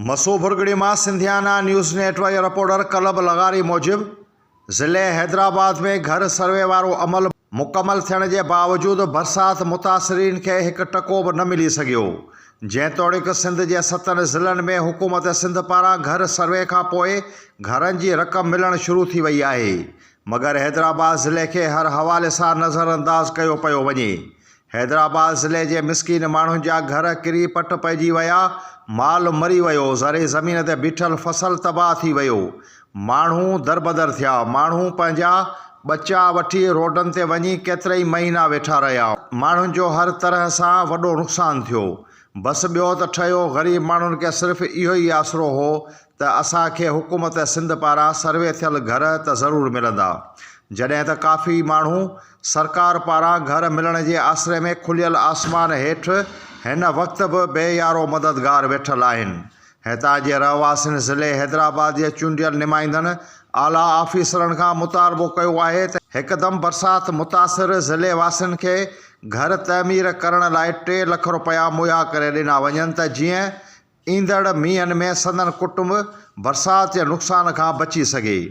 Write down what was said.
مسو ڀرڳڙي مان Sindhiana news net work جي reporter club لغاري موجب ضلعي حيدرآباد ۾ گهر سروي وارو عمل مڪمل ٿيڻ جي باوجود برسات متاثرين کي هڪ ٽڪو به نه ملي سگهيو جيتوڻيڪ سنڌ جي ستن ضلعن ۾ حڪومت سنڌ پاران گهر سروي کانپوء گهرن جي رقم ملڻ شروع ٿي وئي آهي مگر حيدرآباد ضلعي کي هر حوالي سان نظرانداز ڪيو پيو وڃي. حيدرآباد ضلعي جي مسڪين ماڻهن جا گهر ڪري پٽ پئجي ويا، مال مري ويو، زرعي زمين تي بيٺل فصل تباهه ٿي ويو، ماڻهو دربدر ٿيا، ماڻهو پنهنجا ٻچا وٺي روڊن تي وڃي ڪيترئي مهينا ويٺا رهيا، ماڻهن جو هر طرح سان وڏو نقصان ٿيو. بس ٻيو ته ٺهيو غريب ماڻهن کي صرف اهو ئي آسرو هو ته اسان کي حڪومت سنڌ پاران سروي ٿيل گهر ته ضرور ملندا. جڏهن ته ڪافي ماڻهو سرڪار پاران گهر ملڻ جي آسري ۾ کليل آسمان هيٺ هن وقت به بي يارو مددگار ويٺل آهن. هتان جي رهواسين ضلعي حيدرآباد جي چونڊيل نمائندن اعليٰ آفيسرن کان مطالبو ڪيو آهي ته هڪدم برسات متاثر ضلعي واسين کي گهر تعمير ڪرڻ لاء ٽي لک رپيا مهيا ڪري ڏنا وڃن ته جيئن ايندڙ مينهن ۾ سندن ڪٽنب برسات جي نقصان کان بچي سگهي.